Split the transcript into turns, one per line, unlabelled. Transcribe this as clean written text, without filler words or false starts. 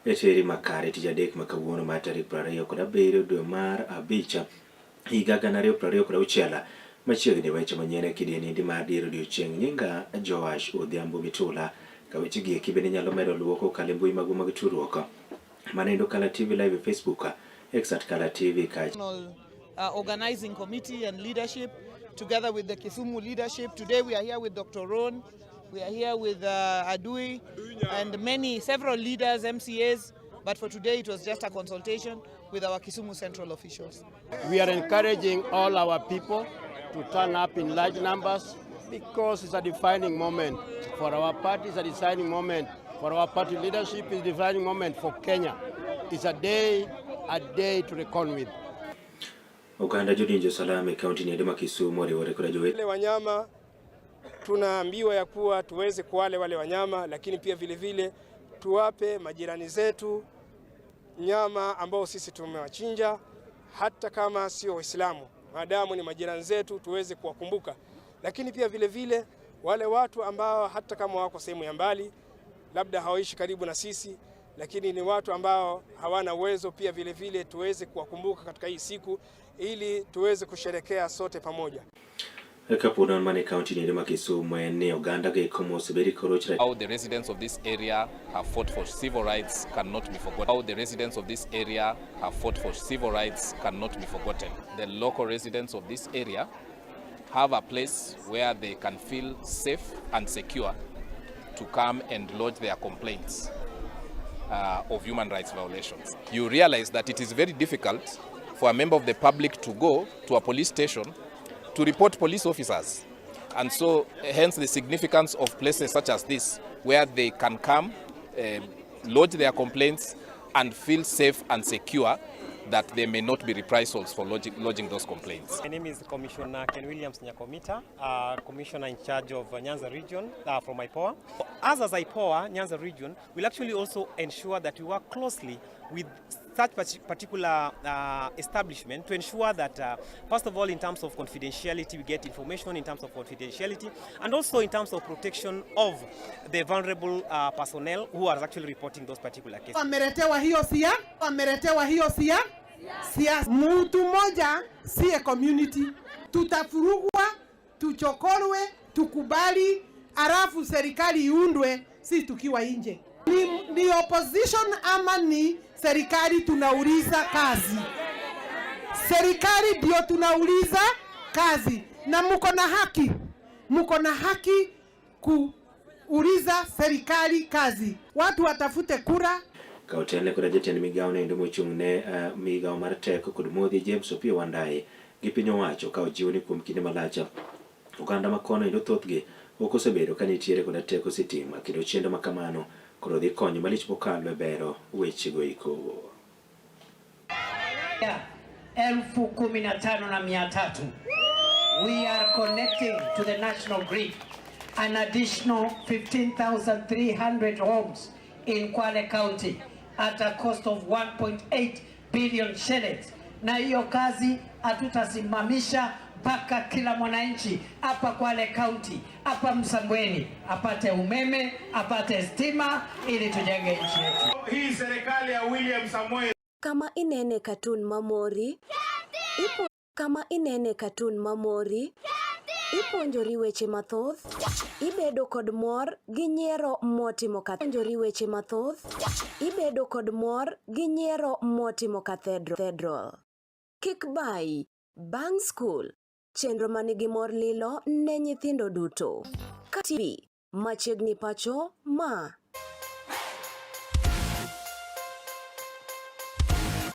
E teri makare tich adek ma kawuono mar tarik 27 dwe mar abich higa 2026 machiegni weche manyien e kidienindi mar dier odiochieng' nyinga Joash Odhiambo Mitula ka weche gi eki bende inyalo medo luwo kokalo e mbui magwa mag tudruok manendo Kala TV live e Facebook X at Kala TV ka
Organizing committee and leadership together with the Kisumu leadership. Today we are here with Dr. Ron, we are here with Adui and many, several leaders, MCAs, but for today it was just a consultation with our Kisumu Central officials.
We are encouraging all our people to turn up in large numbers because it's a defining moment for our party, it's a defining moment for our party leadership, it's a defining moment for Kenya. It's a day to reckon with.
Oganda jodinjo salam e kaunti ni ma Kisumu oriwore koda jowete
Wale wanyama tunaambiwa ya kuwa tuweze kuwale wale wanyama, lakini pia vile vile tuwape majirani zetu nyama ambao sisi tumewachinja, hata kama sio Waislamu, maadamu ni majirani zetu tuweze kuwakumbuka. Lakini pia vile vile wale watu ambao hata kama wako sehemu ya mbali, labda hawaishi karibu na sisi, lakini ni watu ambao hawana uwezo, pia vile vile tuweze kuwakumbuka katika hii siku ili tuweze kusherekea sote pamoja.
Kapo non mane kaunti ni ma Kisumu en ni oganda go eko mosebedi koroch
How the residents of this area have fought for civil rights cannot be forgotten. How the residents of this area have fought for civil rights cannot be forgotten. The local residents of this area have a place where they can feel safe and secure to come and lodge their complaints of human rights violations. You realize that it is very difficult for a member of the public to go to a police station to report police officers. And so, hence the significance of places such as this, where they can come, lodge their complaints, and feel safe and secure that there may not be reprisals for lodging those complaints.
My name is Commissioner Ken Williams Nyakomita, Commissioner in charge of Nyanza region from IPOA. Us as IPOA, Nyanza region, will actually also ensure that we work closely with such particular establishment to ensure that, first of all, in terms of confidentiality, we get information in terms of confidentiality, and also in terms of protection of the vulnerable personnel who are actually reporting those particular cases.
Wameletewa hiyo sia, wameletewa hiyo sia siasa. Mtu mmoja sie community, tutafurugwa, tuchokorwe, tukubali, alafu serikali iundwe, si tukiwa nje. Ni opposition ama ni serikali? Tunauliza kazi, serikali ndio tunauliza kazi, na mko na haki, mko na haki kuuliza serikali kazi. Watu watafute kura.
Ka otelne koda jatend migawo noendo mochung' ne migawo mar teko kod modhi James Opiyo Wandayi gi piny owacho ka ojiwo ni kuom kinde malach oganda ma kono endo thothgi ok osebedo ka nitiere koda teko sitima kendo chenro ma kamano koro dhi konyo malich mokalo e bero wechego eko.
15,300. We are connecting to the national grid an additional 15,300 homes in Kwale County at a cost of 1.8 billion shillings. Na hiyo kazi hatutasimamisha mpaka kila mwananchi hapa Kwale County, hapa Msambweni apate umeme, apate stima ili tujenge nchi yetu.
Hii serikali ya William Samoei
Kama inene katun mamori ipo kama inene katun mamori ipuonjori weche mathoth ibedo kod mor gi nyiero motimo puonjori weche mathoth ibedo kod mor gi nyiero motimo cathedral. Kik bayi bang' skul chenro manigi mor lilo ne nyithindo duto. TV machiegni pacho ma.